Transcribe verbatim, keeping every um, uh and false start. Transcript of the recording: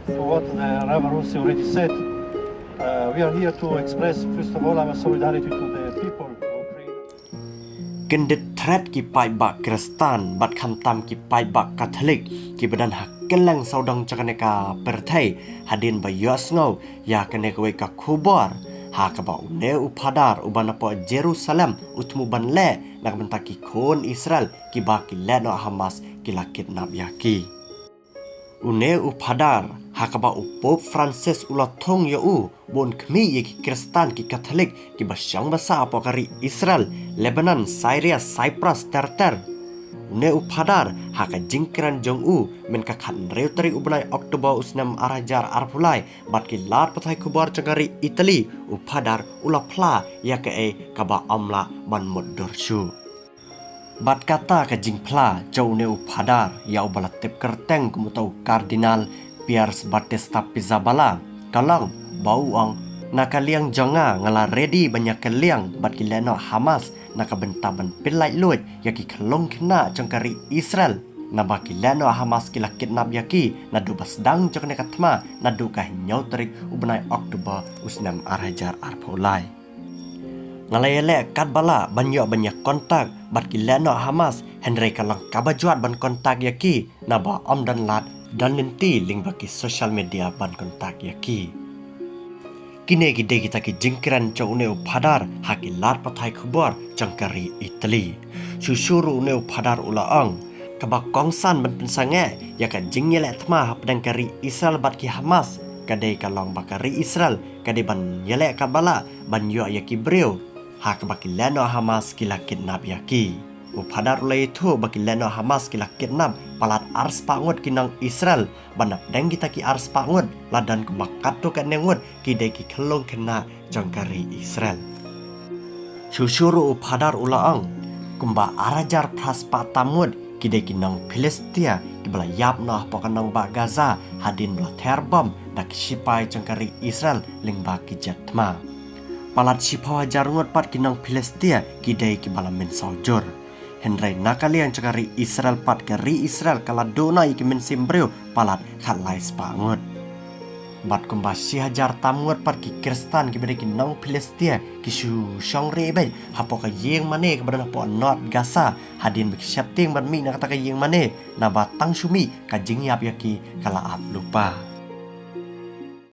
For what the Reverend Rossi already said, uh, we are here to express, first of all, our solidarity to the people of Ukraine. Kyndit thret ki paidbah Khristan bad khamtam ki paidbah Katholik kiba don ha kylleng sawdong jong kane ka pyrthei hadien ba ïohsngew ïa kane kawei ka khubor ha kaba une u phadar uba napoh Jerusalem u thmu ban leh na ka bynta ki khun Israel kiba ki lehnoh Hamas ki la kidnap ïa ki. Une u phadar ha kaba u Pope Francis u la thung ïa u ba un khmih ïa ki Khristan ki Katholik kiba shong basa hapoh ka ri Israel, Lebanon, Syria, Cyprus ter ter. Une u phadar ha ka jingkren jong u mynta ka khathynriew tarik u bnai October u snem ar hajar arphew lai bad ki lad pathai khubor jong ka ri Italy, u phadar u la phla ïa kaei kaba ym lah ban mutdur shuh. Bad kata ka jingphla jong une u phadar ïa uba la tip kyrteng kum uta u Cardinal Piers Battista Pizzaballa ka long ba u ong, na ka liang jong nga nga la ready ban ïa kylliang bad ki lehnoh Hamas na ka bynta ban pynlait luid ïa ki khyllung khynnah jong ka ri Israel. Naba ki lehnoh Hamas ki la kidnap ïa ki naduh ba sdang jong kane ka thma naduh ka hynñiew tarik u bnai October u snem ar hajar arphew lai. Nga la ïaleh katba lah ban ïoh ban ïa contact bad ki lehnoh Hamas, hynrei ka long kaba jwat ban contact ïa ki naba ym don lad don lynti lyngba ki social media ban contact ïa ki. Kine ki dei kita ki jingkren jong une u phadar ha ki lad pathai khubor jong ka ri Italy. Shuh shuh ruh une u phadar u la ong, kaba kongsan ban pynsangeh ïa ka jingïaleh thma hapdeng ka ri Israel bad ki Hamas ka dei ka long ba ka ri Israel ka dei ban ïaleh katba lah ban ïoh ïa ki briew ha kaba ki lehnoh Hamas ki la kidnap ïa ki. U phadar u la ïathuh ba ki lehnoh Hamas ki la kidnap palat arspah ngut ki nong Israel, bad napdeng kita ki arspah ngut la don kumba katto katne ngut ki dei ki khyllung khynnah jong ka ri Israel. Shuh shuh ruh u phadar u la ong, kumba ar hajar phraspah tam ngut ki dei ki nong Philistia kiba la ïap noh hapoh ka nongbah Gaza hadien ba la ther bom da ki shipai jong ka ri Israel lyngba ki jet thma. Palat shiphew hajar ngut pat ki nong Philistia ki dei kiba la mynsaw jur. Hynrei na ka liang jong ka ri Israel pat, ka ri Israel ka la duh noh ïa ki mynsiem briew palat khatlai spah ngut. Bad kumba shi hajar tam ngut pat ki Khristan kiba dei ki nong Philistia ki shu shong rieh beit hapoh ka ïing mane kaba don hapoh North Gaza hadien ba ki sheptieng ban mih na kata ka ïing mane, naba tang shu mih ka jingïap ïa ki ka la ap lypa.